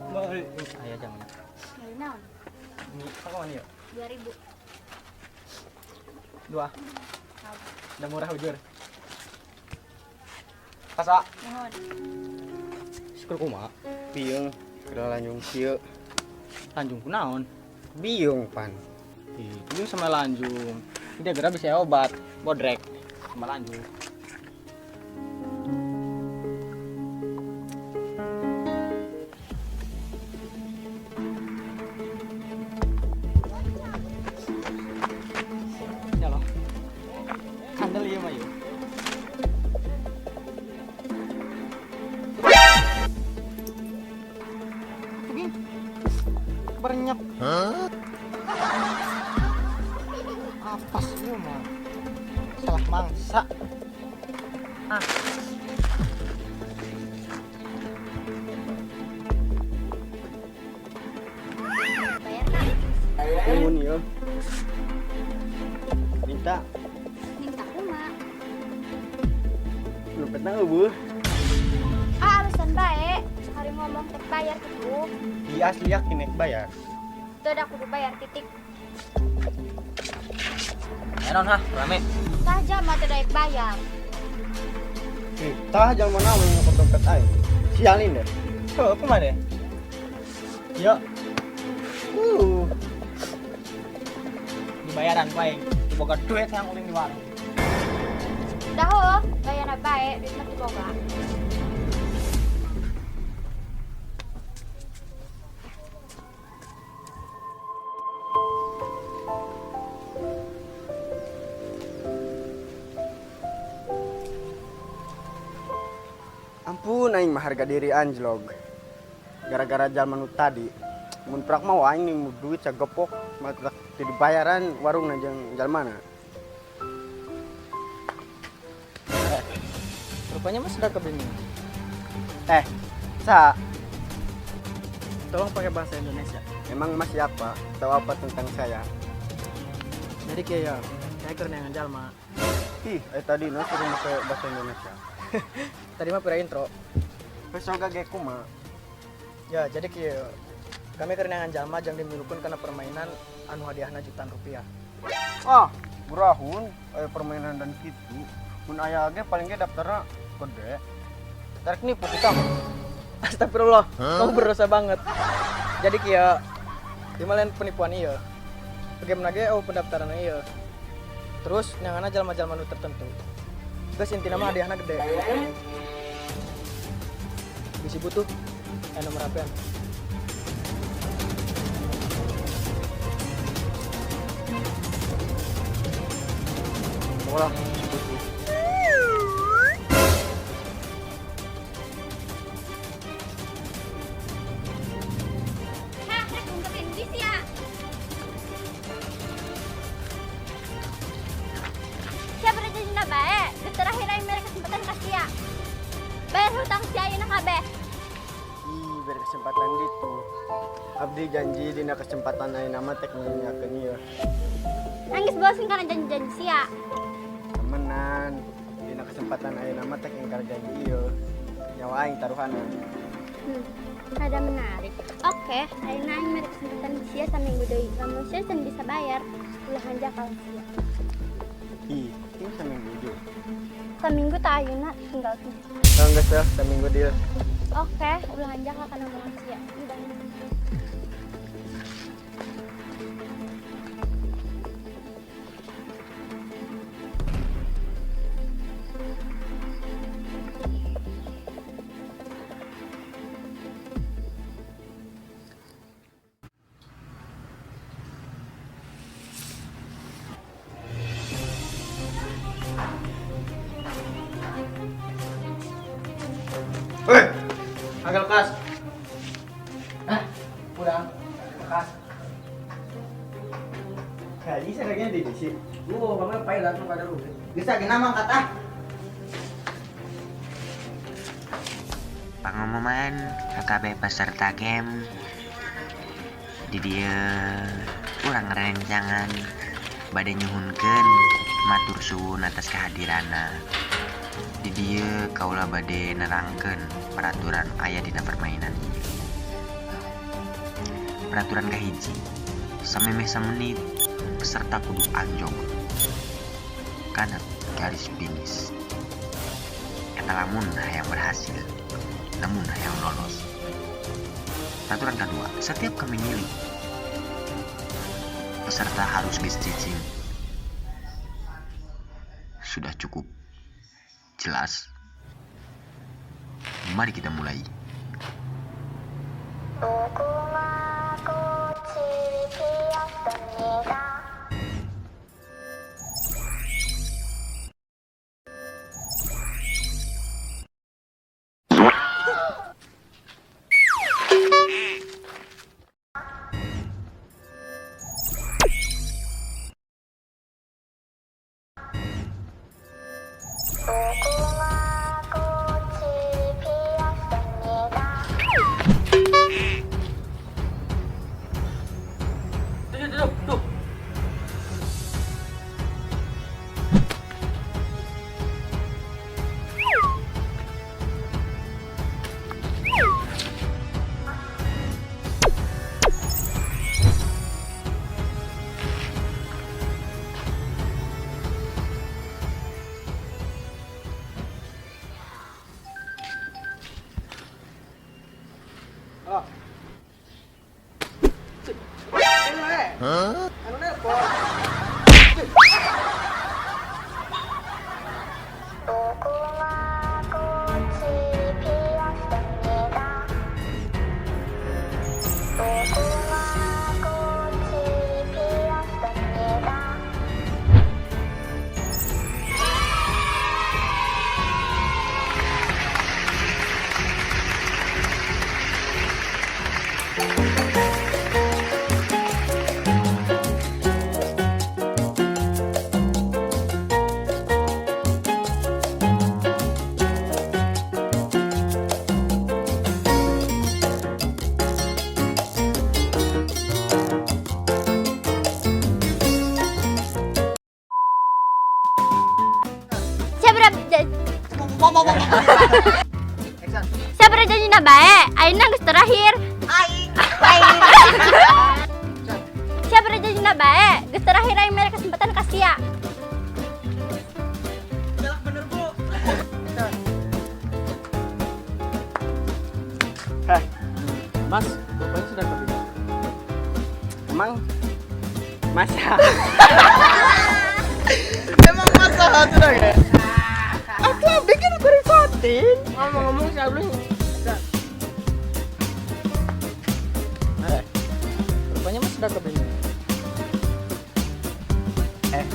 Beli aya jang. Beli naon? Ini apa mana ya? 2000. Dua. Udah murah ujur. Kasa. Mohon. Syukur kumaha? Biung, kira lanjung kieu. Lanjung kunaon? Biung pan. Ih, biung sama lanjung. Ini geura bisa obat, bodrek sama lanjung. Ya loh. Kandel ieu mah ieu. Bernyap. Apa sih ieu mah? Salah mangsa. Ah. Bayar tak? Nuhun ieu. Minta Minta kumaha? dompetna euweuh. Ah, alasan bae. Hari ngomong tek bayar gitu. Ih, asli yakin nek bayar. Teu da kudu bayar titik. Ya non hah, rame. Tah jalma teu daek bayar. Ih, tah jalma naon nyokot dompet aing. Sialin deh. Heuh, kumaha deh? Yo, Dibayaran ku aing. Diboga duit yang ulin di warung. Dah heuh, bayarna bae, duit mah diboga. Ampun aing mah harga diri anjlog. Gara-gara jalma nu tadi. Mun prak mah aing nih duit sagepok mah teu dibayaran warungna jeung jalmana. Rupanya mas sudah kebingungan. Sa, Tolong pakai bahasa Indonesia. Emang mas siapa? Tahu apa tentang saya? Jadi kayak saya keur neangan jalma. Ih, tadi no suruh pakai bahasa Indonesia. Tadi mah pura intro. Geus oga ge kumaha? Ya, jadi kieu. Kami keur neangan jalma jang dimilukeun kana permainan anu hadiahna jutaan rupiah. Ah, burahun aya permainan dan kitu. Mun aya ge paling ge daftarna gede. Tarik nipu kita. Astagfirullah, kamu berdosa banget. Jadi kieu, di lain penipuan ieu. Bagaimana ge oh pendaftaran ieu. Terus neanganna jalma-jalma nu tertentu. Geus intina mah hadiahna gede. Bisi butuh nomor HP-an. Bola, butuh. Hah, rek ngumpetin bis ya. Siapa udah janjina bae? Geus terakhir aing mere kesempatan ka sia. Bayar hutang sia ayeuna kabeh. Ih, beri kesempatan gitu. Abdi janji dina kesempatan ayeuna mah tek nyanyiakeun ieu. Nangis bosen kana janji-janji sia. Temenan, dina kesempatan ayeuna mah tek ingkar janji ieu. Nyawa aing taruhana. Rada menarik. Oke, ayeuna aing mere kesempatan sia saminggu deui. Lamun sia can bisa bayar, ulah hanjakal sia. Ih, ini saminggu deui. Saminggu tak ayeuna tinggal tuh. Oh, geus ya, saminggu deal. Oke, ulah hanjakal kana omongan sia. Udah. Hei, Agak lekas. Ah, pulang. Lekas. Kali seragnya di sini. Lu, kamu ngapain langsung pada lu? Bisa kena mangkat ah. Pengumuman KKB peserta game di dieu urang rencangan bade nyuhunkeun matur suwun atas kehadiranna. Di dieu kaula bade nerangkeun peraturan aya dina permainan ieu. Peraturan kahiji, samemeh samenit peserta kudu anjog kana garis finish. Eta lamun hayang berhasil, lamun hayang lolos. Peraturan kedua, setiap kami ngilu, peserta harus geus cicing. Sudah cukup jelas? Mari kita mulai. Tuh, tuh, tuh. Halo. Hah? Anu nelpon. Siapa siapa janjina bae? Ayeuna geus terakhir. Aing. Siapa janjina bae? Geus terakhir aing mere kesempatan ka sia. Galak bener, Bu. Heh, Mas, bapaknya sudah kebingung. Emang masa? Emang masalah sudah ya? Aku bikin berifatin. Ngomong-ngomong siapa lu? Eh, rupanya Mas sudah kebingung. Eh.